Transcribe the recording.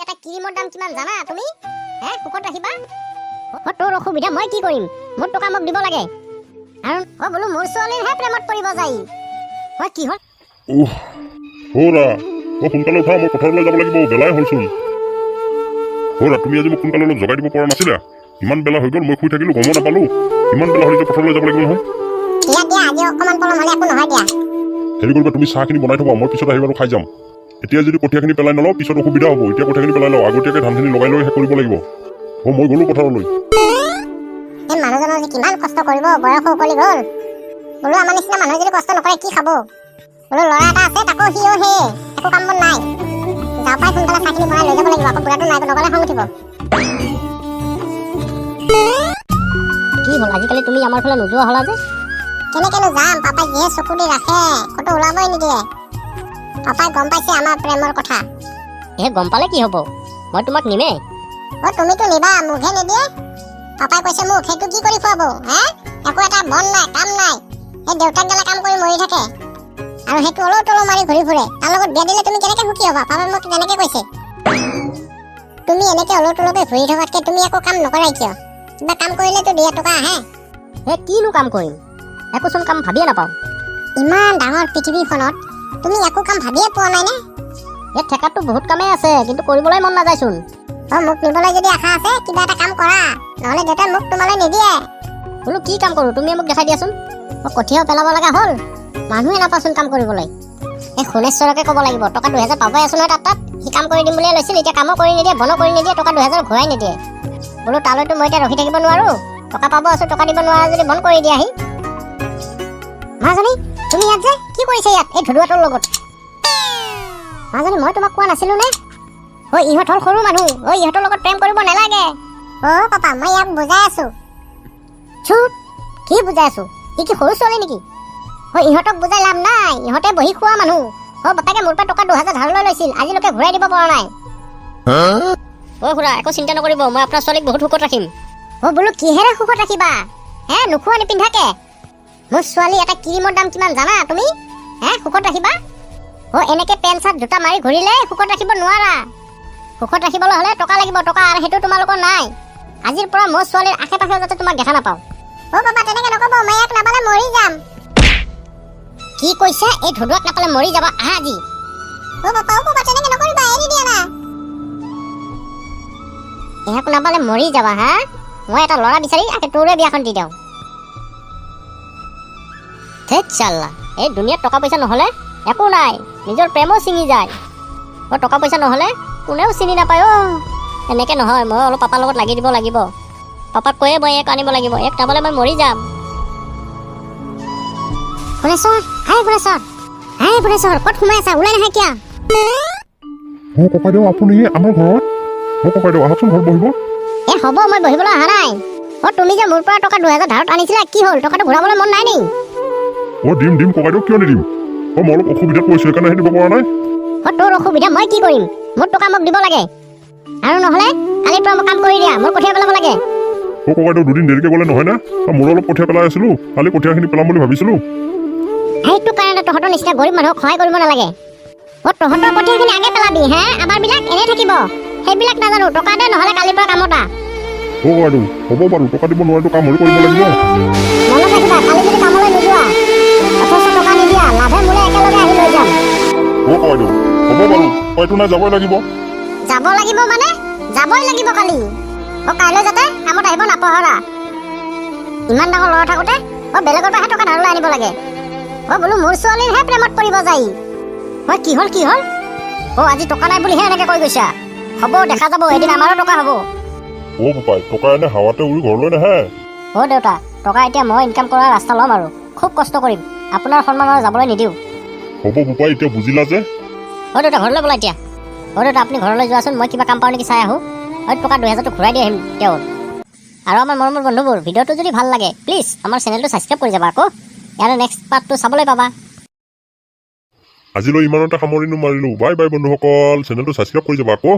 এটা ক্ৰীমৰ দাম কিমান জানা তুমি? হে, সুখত ৰাখিবা? অ, তোৰ অসুবিধা মই কি কৰিম? মোৰ টকা মোক দিব লাগে। আৰু অ বোলো, মোৰ ছোৱালীৰহে প্ৰেমত পৰিব যায়। অ, কি হ'ল? উহ, হৌৰা, অ, সোনকালে উঠা, মই পথাৰলৈ যাব লাগিব, বেলাই হ'লচোন। হৌৰা, তুমি আজি মোক সোনকালে অলপ জগাই দিব পৰা নাছিলা? ইমান বেলা হৈ গ'ল, মই শুই থাকিলো, গমো নাপালো। ইমান বেলা হ'ল, এতিয়া পথাৰলৈ যাব লাগিব নহয়। দিয়া দিয়া, আজি অকণমান পলম হ'লে একো নহয় দিয়া। হেৰি কৰিবা, তুমি চাহখিনি বনাই থবা, মই পিছত আহি বাৰু খাই যাম। এতিয়া যদি কঠীয়াখিনি পেলাই নলওঁ, পিছত অসুবিধা হ'ব। এতিয়া কঠীয়াখিনি পেলাই লওঁ, আগতীয়াকৈ ধানখিনি লগাই লৈ শেষ কৰিব লাগিব। অ, মই গ'লো পথাৰলৈ। এই মানুহজনৰ যে কিমান কষ্ট কৰিব, বয়সো উকলি গ'ল। বোলো, আমাৰ নিচিনা মানুহে যদি কষ্ট নকৰে কি খাব? বোলো, ল'ৰা এটা আছে, তাকো সিও সেয়ে একো কাম বন নাই। যাওঁ পাই, সোনকালে চাহখিনি বনাই লৈ যাব লাগিব। আকৌ বুঢ়াটো নাই, নগ'লে খং উঠিব। কি হ'ল, আজিকালি তুমি আমাৰ ফালে নোযোৱা হ'লা যে? কেনেকেনো যাম? পাপাই যিহে চকু দি ৰাখে, ক'তো ওলাবই নিদিয়ে। পাপাই গম পাইছে আমাৰ প্ৰেমৰ কথা। এ, গম পালে কি হ'ব? মই তোমাক নিমেই। অ, তুমিতো নিবা, মোকহে নিদিয়ে। পাপাই কৈছে মোক, সেইটো কি কৰি খুৱাব হে? একো এটা বন নাই, কাম নাই, সেই দেউতাক গেলা কাম কৰি মৰি থাকে আৰু সেইটো অলৌ তলৌ মাৰি ঘূৰি ফুৰে। তাৰ লগত বিয়া দিলে তুমি কেনেকে সুখী হ'বা? পাপাই মোক তেনেকে কৈছে। তুমি এনেকে অলৌ তলৌকে ঘূৰি থকাতকে তুমি একো কাম নকৰাই কিয়? কিবা কাম কৰিলেতো 2 টকা আহে। হে, কিনো কাম কৰিম? একোচোন কাম ভাবিয়ে নাপাওঁ। ইমান ডাঙৰ পৃথিৱীখনত তুমি একো কাম ভাবিয়ে পোৱা নাই নে? এই ঠেকাততো বহুত কামেই আছে, কিন্তু কৰিবলৈ মন নাযায়চোন। অ, মোক নিবলৈ যদি আশা আছে, কিবা এটা কাম কৰা, নহ'লে দেউতাই মোক তোমালৈ নিদিয়ে। বোলো, কি কাম কৰোঁ, তুমিয়ে মোক দেখাই দিয়াচোন। মই কঠীয়াও পেলাব লগা হ'ল, মানুহে নাপাচোন কাম কৰিবলৈ। এই সোণেশ্বৰকে ক'ব লাগিব। টকা 2000 পাবই আছো নহয় তাত। সি কাম কৰি দিম বুলিয়ে লৈছিল, এতিয়া কামো কৰি নিদিয়ে, বনো কৰি নিদিয়ে, টকা 2000 ঘূৰাই নিদিয়ে। বোলো, তালৈতো মই এতিয়া ৰখি থাকিব নোৱাৰো। টকা পাব আছো, টকা দিব নোৱাৰা যদি বন্ধ কৰি দিয়া আহি। মাজনী, তুমি ইয়াত যে কি কৰিছা ইয়াত এই ধুদুৱাটোৰ লগত? মাজনী, মই তোমাক কোৱা নাছিলো নে? ঐ, ইহঁত হ'ল সৰু মানুহ। ঐ, ইহঁতৰ লগত প্ৰেম কৰিব নালাগে। অ পাপা, মই ইয়াক বুজাই আছো। চুপ! কি বুজাই আছো? ই কি সৰু ছোৱালী নেকি? অ, ইহঁতক বুজাই লাভ নাই, ইহঁতে বহি খোৱা মানুহ। অ, বাপেকে মোৰ পৰা টকা 2000 ধাৰলৈ লৈছিল, আজিলৈকে ঘূৰাই দিব পৰা নাই। অ খুৰা, একো চিন্তা নকৰিব, মই আপোনাৰ ছোৱালীক বহুত সুখত ৰাখিম। অ বোলো, কিহেৰে সুখত ৰাখিবা হে, নোখোৱা নিপিন্ধাকে? মোৰ ছোৱালী এটা ক্ৰীমৰ দাম কিমান জানা তুমি? হে, সুখত ৰাখিবা? অ, এনেকে পেণ্ট চাৰ্ট জোতা মাৰি ঘূৰিলে সুখত ৰাখিব নোৱাৰা। সুখত ৰাখিবলৈ হ'লে টকা লাগিব, টকা, আৰু সেইটো তোমালোকৰ নাই। আজিৰ পৰা মোৰ ছোৱালীৰ আশে পাশেও যাতে তোমাক দেখা নাপাওঁ। অ বাবা, তেনেকে নক'ব, মই ইয়াক নাপালে মৰি যাম। কি কৈছে? এই ধুদুৱাক নাপালে মৰি যাবা? আহা আজি। অ বাবা, অ বাবা, তেনেকে নকৰিবা, এৰি দিয়া না। ইয়াক নাপালে মৰি যাবা হা? মই এটা ল'ৰা বিচাৰি আগে তোৰে বিয়াখন দি দিওঁ। ধেৎ চাল্লা, এই দুনিয়াত টকা পইচা নহ'লে একো নাই, নিজৰ প্ৰেমো ছিঙি যায়। অ, টকা পইচা নহ'লে কোনেও চিনি নাপায়। অ, এনেকে নহয়, মই অলপ পাপাৰ লগত লাগি দিব লাগিব। পাপাক কৈয়ে মই এক আনিব লাগিব। এক নাপালে মই মৰি যাম। সোণেশ্বৰ, হাই সোণেশ্বৰ, হাই সোণেশ্বৰ, ক'ত সোমাই আছা? ওলাই নাহে কিয়? অ ককাইদেউ, আপুনি আমাৰ ঘৰত? অ ককাইদেউ, আহকচোন, ঘৰত বহিব। এ হ'ব, মই বহিবলৈ অহা নাই। অ, তুমি যে মোৰ পৰা টকা 2000 ধাৰত আনিছিলা, কি হ'ল? টকাটো ঘূৰাবলৈ মন নাই নি? অ, দিম দিম ককাইদেউ, কিয় নিদিম? অ, মই অলপ অসুবিধাত পৰিছোঁ, সেইকাৰণেহে দিব পৰা নাই। অ, তোৰ অসুবিধা মই কি কৰিম? মোৰ টকা মোক দিব লাগে, আৰু নহ'লে কালিৰ পৰা মোক কাম কৰি দিয়া, মোৰ কঠীয়া পেলাব লাগে। অ ককাইদেউ, দুদিন দেৰিকৈ গ'লে নহয় না? অ, মোৰো অলপ কঠীয়া পেলাই আছিলোঁ, কালি কঠীয়াখিনি পেলাম বুলি ভাবিছিলোঁ। সেইটো কাৰণে তহঁতৰ নিচিনা গৰীব মানুহক সহায় কৰিব নালাগে। অ, তহঁতৰ কঠীয়াখিনি আগে পেলাবি হে, আমাৰবিলাক এনেই থাকিব। সেইবিলাক নাজানো, টকা দে, নহ'লে কালিৰ পৰা কামত আহ। অ ককাইদেউ, হ'ব বাৰু, টকা দিব নোৱাৰিতো কাম হ'লেও কৰিব লাগিব। মনত ৰাখিবা, কালি যদি কামলৈ নোযোৱা, অথচ টকা নিদিয়া, লাভে মোলে একেলগে আহি লৈ যাম। অ ককাইদেউ, হ'ব বাৰু, উপায়তো নাই, যাবই লাগিব। যাব লাগিব মানে যাবই লাগিব কালি। অ, কাইলৈ যাতে কামত আহিব নাপাহৰা। ইমান ডাঙৰ ল'ৰা থাকোঁতে অ বেলেগৰ পৰাহে টকা ধাৰলৈ আনিব লাগে। অ বোলো, মোৰ ছোৱালীৰহে প্ৰেমত পৰিব যায়। অ, কি হ'ল, কি হ'ল? অ, আজি টকা নাই বুলিহে এনেকে কৈ গৈছা। হ'ব, দেখা যাব, এদিন আমাৰো টকা হ'ব। অ বোপাই, টকা এনে হাৱাতে উৰি ঘৰলৈ নাহে। অ দেউতা, টকা এতিয়া মই ইনকাম কৰাৰ ৰাস্তা ল'ম আৰু খুব কষ্ট কৰিম। আপোনাৰ সন্মান আৰু যাবলৈ নিদিওঁ। হ'ব বোপাই, এতিয়া বুজিলা যে। অ দেউতা, ঘৰলৈ ব'লা এতিয়া। অ দেউতা, আপুনি ঘৰলৈ যোৱাচোন, মই কিবা কাম পাওঁ নেকি চাই আহোঁ। আৰু টকা 2000টো ঘূৰাই দি আহিম তেওঁৰ। আৰু আমাৰ মৰমৰ বন্ধুবোৰ, ভিডিঅ'টো যদি ভাল লাগে, প্লিজ আমাৰ চেনেলটো ছাবস্ক্ৰাইব কৰি যাবা আকৌ। ইয়াৰে নেক্সট পাৰ্টটো চাবলৈ পাবা। আজিলৈ ইমানতে সামৰণি মাৰিলোঁ। বাই বাই বন্ধুসকল, চেনেলটো ছাবস্ক্ৰাইব কৰি যাবা আকৌ।